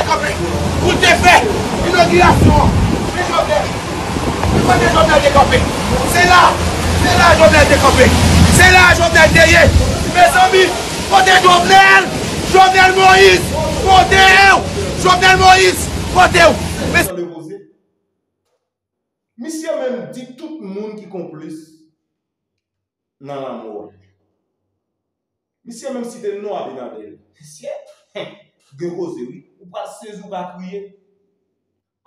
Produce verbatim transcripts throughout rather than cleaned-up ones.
Kanpe pou l te fè inogirasyon an. Men Jovenel, men kote Jovenel te kanpe? Se la, se la Jovenel te kanpe. Se la Jovenel te ye. Mezanmi, kote Jovenel? Jovenel Moïse, kote w? Jovenel Moïse, kote w? Mes- Misye menm di tout moun ki konplis nan lanmò li. Misye menm site non Abinader. Mesye, gen koze wi. Ou pral sezi, ou pa kriye.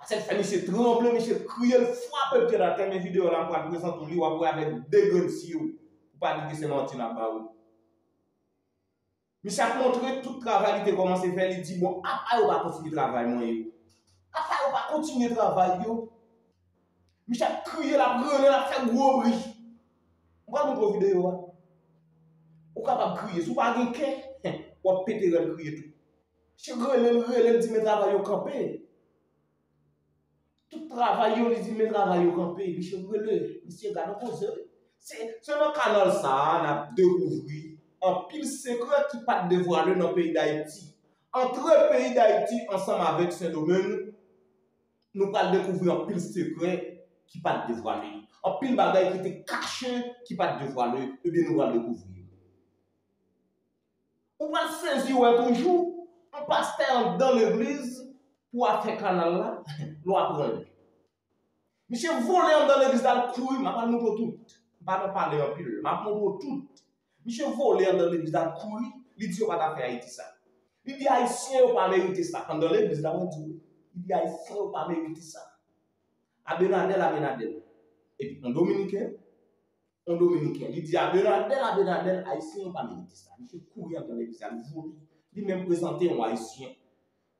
Sa k fè misye tranble, misye kriye, l frape pye l atè, men videyo la m pral prezante w li, w ap wè avèk de grenn zye w. Ou pa di ke se manti n ap ba ou. Misye ap montre tout travay li te kòmanse fè, li di, bon, apa yo pa kontinye travay mwen yo? Apa yo pa kontinye travay yo? Misye ap kriye, l ap rele, l ap fè gwo bri. M pral montre w videyo a. Ou kapab kriye. Si w pa gen kè, w ap pete rèl kriye tou. Misye rele, l rele, l di, men travay yo kanpe. Tout travay yo, li di, men travay yo kanpe. Misye rele, misye gade yon koze. Se, se nan kanal sa a n ap dekouvri anpil sekrè ki pa t devwale nan peyi Dayiti. Antre peyi Dayiti ansanm avèk Sendomeng, nou pral dekouvri anpil sekrè ki pa t devwale. Anpil bagay ki te kache, ki pa t devwale, ebyen nou pral dekouvri yo. Ou pral sezi wè toujou, yon pastè anndan legliz pou afè kanal la, lwa pran l. Misye vole anndan legliz la, l kouri, m ap al montre w tout. M pa nan pale anpil, m ap montre w tout. Misye vole anndan legliz la, l kouri, li di yo pa ta fè Ayiti sa. Li di Ayisyen yo pa merite sa. Anndan legliz la, mwen di w, li di Ayisyen yo pa merite sa. Abenadèl, Abenadèl. Epi yon Dominiken, yon Dominiken. Li di Abenadèl, Abenadèl, Ayisyen yo pa merite sa. Misye kouri anndan legliz la, li vole. Li menm prezante yon Ayisyen.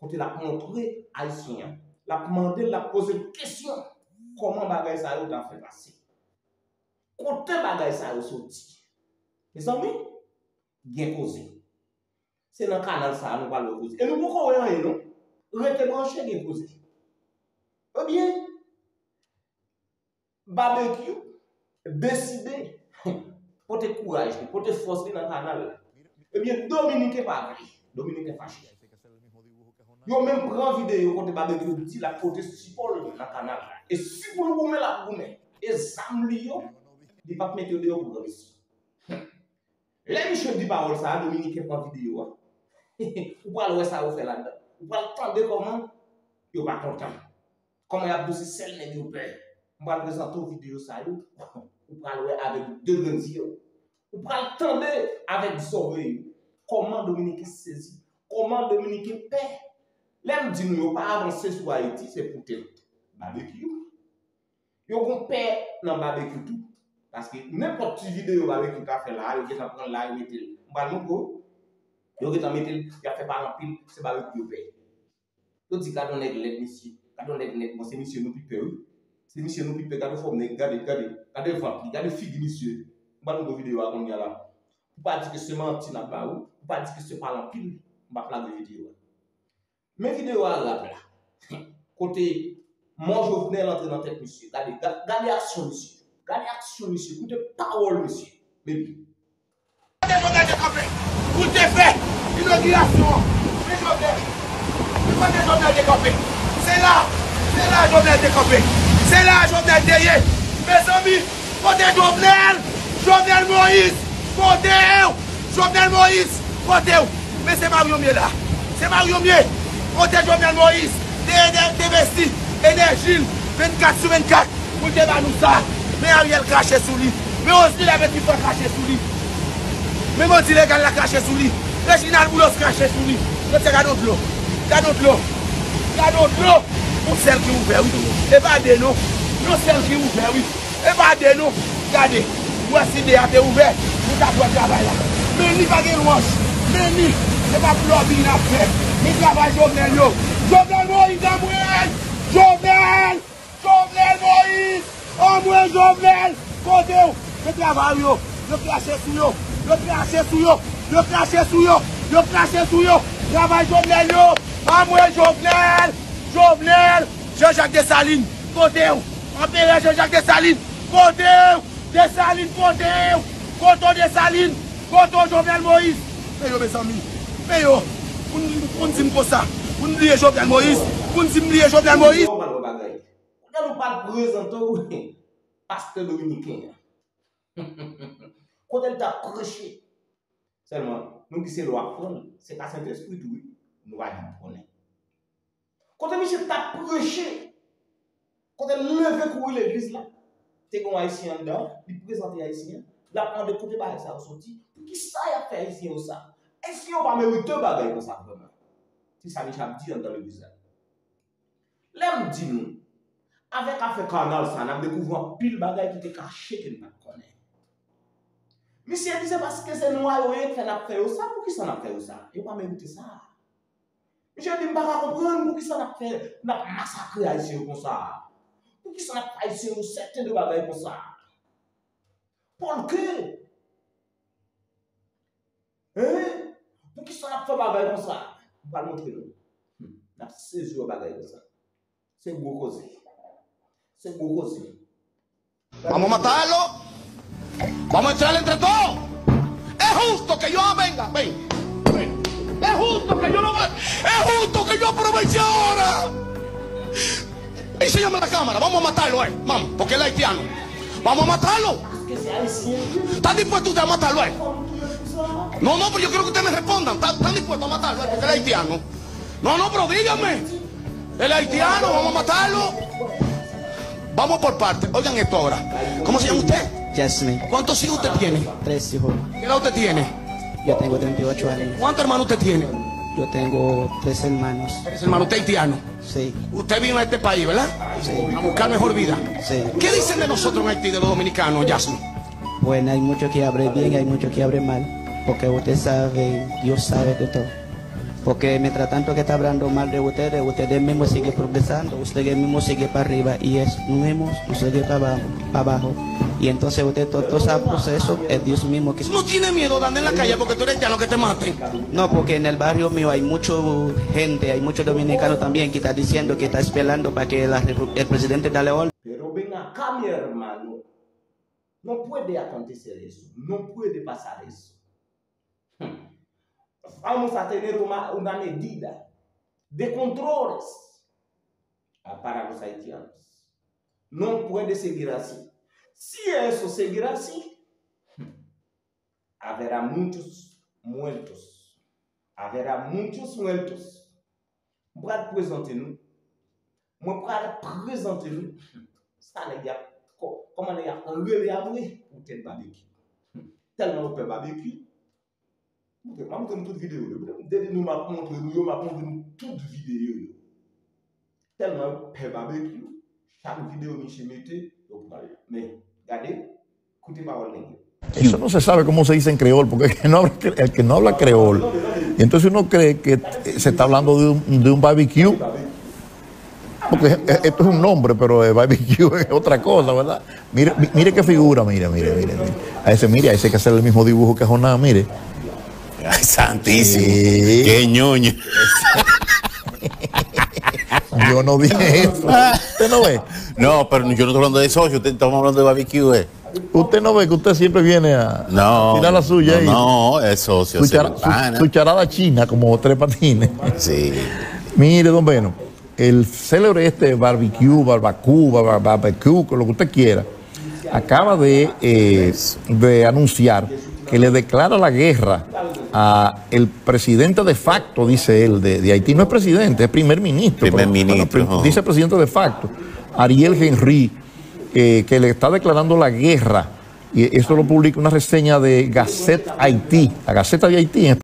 Kote l ap montre Ayisyen an. L ap mande l, l ap poze l kesyon. Kòman bagay sa yo ta fè pase? Kote bagay sa yo soti? Mezanmi, gen koze. Se nan kanal sa a nou pral wè koze. E nou poko wè anyen non. Rete branche, gen koze. Ebyen, Babekyou deside pote kouraj li, pote fòs li nan kanal la. Ebyen, Dominiken pa vle. Dominiken fache. Yo menm pran videyo kote Babekyou di l ap pote sipò l nan kanal la. E si pou l goumen, l ap goumen. E zam li yo, li p ap mete yo deyò pou granmesi. Lè misye di pawòl sa a, Dominiken pran videyo a. Ou pral wè sa yo fè ladan. Ou pral tande kòman yo pa kontan. Kòman y ap di w se sèl nèg yo pè. M pral prezante w videyo sa yo. Ou pral wè avèk de grenn zye w. Ou pral tande avèk zòrèy ou. Kòman Dominiken sezi. Kòman Dominiken pè. Lè m di nou yo pa avanse sou Ayiti, se poutèt Babekyou. Yo gon pè nan Babekyou tou. Paske nenpòt ti videyo Babekyou ta fè la, yo gentan pran l la, yo mete l. M pral montre w. Yo gentan mete l, y ap fè pale anpil, se Babekyou yo pè. Yo di, gade yon nèg lèd, mesye. Gade yon nèg lèd. Bon, se misye nou pi pè, wi. Se misye nou pi pè. Gade fòm nèg, gade, gade. Gade vant li, gade figi misye. M pral montre w videyo a kounye a la. Ou pa di ke se manti n ap ba ou, ou pa di ke se pale anpil, m p ap lage videyo a. Men videyo Arab la. Kote mò Jovenel antre nan tèt misye. Gade, ga- gade aksyon misye. Gade aksyon misye. Koute pawòl misye. Baby. Kote Jovenel te kanpe pou l te fè inogirasyon an? Men Jovenel. Men kote Jovenel te kanpe? Se la, se la Jovenel te kanpe. Se la Jovenel te ye. Mezanmi, kote Jovenel? Jovenel Moïse, kote w? Jovenel Moïse, kote w? Men se Mario m ye la. Se Mario m ye. Kote Jovenel Moïse te, te, te envesti enèji l vennkat sou vennkat pou l te ba nou sa? Men Ariel krache sou li. Men Odile avèk Victor krache sou li. Men Odile legal la krache sou li. Reginald Boulos krache sou li. Mesye, gade yon dlo. Gade yon dlo. Gade yon dlo. Yon sèl ki ouvè, wi. E pa de non. Yon sèl ki ouvè, wi. E pa de non. Gade. Ou wè si de a te ouvè, ou t ap wè travay la. Men li pa gen lwanj. Men li. Se pa lòbi n ap fè. Men travay Jovenel yo. Jovenel Moïse, anmwey! Jovenel! Jovenel Moïse! Anmwey Jovenel! Kote w? Men travay yo. Yo krache sou yo. Yo krache sou yo. Yo krache sou yo. Yo krache sou yo. Travay Jovenel yo. Anmwey Jovenel! Jovenel! Jean-Jacques Dessalines! Kote w? Anperè Jean-Jacques Dessalines! Kote w? Dessalines, kote w? Kote w, Dessalines? Kote w, Jovenel Moïse? Men yo, mezanmi. Men yo. Pou n, pou n di m konsa. Moun bliye Jovenel Moïse. Moun di m bliye Jovenel Moïse. Ou pral wè bagay. Kounye a nou pral prezante w pastè dominiken an. Kote l t ap preche. Sèlman, nou di se lwa k pran l. Se pa Sentespri tou, wi. Nou pa janm konnen. Kote misye t ap preche. Kote l leve kouri legliz la. Te gen yon Ayisyen anndan, li prezante Ayisyen an. L ap mande kote bagay sa yo soti. Poukisa y ap fè Ayisyen yo sa? Ayisyen yo pa merite bagay konsa vrèman. Se sa misye ap di anndan legliz la. Lè m di nou, avèk afè kanal sa, n ap dekouvri anpil bagay ki te kache ke n pa t konnen. Misye di se paske se nwa yo ye k fè n ap fè yo sa, poukisa n ap fè yo sa? Yo pa merite sa. Misye di m pa ka konprann poukisa n ap fè, n ap masakre Ayisyen yo konsa. Poukisa n ap fè Ayisyen yo sèten de bagay konsa? Pòlke? Hein? Poukisa n ap fè bagay konsa? M pral montre nou. Hmm. N ap sezi wè bagay konsa. Se gwo koze. Se gwo koze. Vamos a matarlo. Vamos a entrar entre todos. Es justo que yo venga. Ven. Ven. Es justo que yo lo ve-, es justo que yo aproveche ahora. Enséñame la cámara. Vamos a matarlo, eh. Vamos, porque él es haitiano. Vamos a matarlo. ¿Estás dispuesto usted a matarlo, eh? No, no, pero yo quiero que ustedes me respondan. ¿Están, están dispuestos a matarlo, eh? Porque él es haitiano. No, no, pero díganme. El haitiano, vamos a matarlo. Vamos por parte. Oigan esto ahora. ¿Cómo se llama usted? Jasmine. ¿Cuántos hijos usted tiene? Tres hijos. ¿Qué edad usted tiene? Yo tengo treinta y ocho años. ¿Cuántos hermanos usted tiene? Yo tengo tres hermanos. Tres hermanos. ¿Usted haitiano? Sí. Usted vino a este país, ¿verdad? Sí. A buscar mejor vida. Sí. ¿Qué dicen de nosotros en Haití, de los dominicanos, Jasmine? Bueno, hay mucho que abre bien y hay mucho que abre mal, porque usted sabe, Dios sabe de todo. Porque mientras tanto que está hablando mal de ustedes, ustedes mismos siguen progresando, ustedes mismos siguen para arriba y es, no vemos, no sigue para abajo, para abajo. Y entonces usted todo, todo ese proceso es Dios mismo que... No tiene miedo de andar en la calle porque tú eres haitiano que te maten. No, porque en el barrio mío hay mucho gente, hay mucho dominicano también que está diciendo que está esperando para que la repu-, el presidente dale orden. Pero ven acá, mi hermano. No puede acontecer eso. No puede pasar eso. Hmm. Vamos a tener una, una medida de controles para los haitianos. No puede seguir así. Si eso seguir así, hmm, habrá muchos muertos. Habrá muchos muertos. M pral prezante nou. Mwen pral prezante nou sa nèg y ap, kò-, kòman nèg y ap rele apre pou tèt Babekyou. Tèlman yo pè Babekyou. Montre, m ap montre nou tout videyo yo. Depi nou m ap montre nou yo, m ap montre nou tout videyo yo. Tèlman yo pè Babekyou, chak videyo misye mete, yo pran l. Men, gade, koute pawòl nèg yo. Eso no se sabe cómo se dice en creol, porque el que no habla, cre-, el que no habla creol, y entonces uno cree que, eh, se está hablando de un, de un barbecue, porque, eh, esto es un nombre, pero el barbecue es otra cosa, ¿verdad? Mire, mi-, mire qué figura, mire, mire, mire, mire. A ese, mire, a ese hay que hacer el mismo dibujo que a Jonás, mire. Ay, santísimo. Sí. Qué ñoño. Yo no dije eso. ¿Usted no ve? No, pero yo no estoy hablando de socio, usted, estamos hablando de barbecue, eh. Usted no ve que usted siempre viene a, no, a tirar la suya no, ahí. No, es socio, su, su charada china, como tres patines. Sí. Mire, don Beno, el célebre este barbecue, barbecue, barba-, barbecue, con lo que usted quiera, acaba de, eh, de anunciar que le declara la guerra a el presidente de facto, dice él, de, de Haití. No es presidente, es primer ministro. Primer ministro, bueno, pre-, ajá. Dice presidente de facto, Ariel Henry, eh, que le está declarando la guerra. Y eso lo publica una reseña de Gazette Haití. La Gaceta de Haití es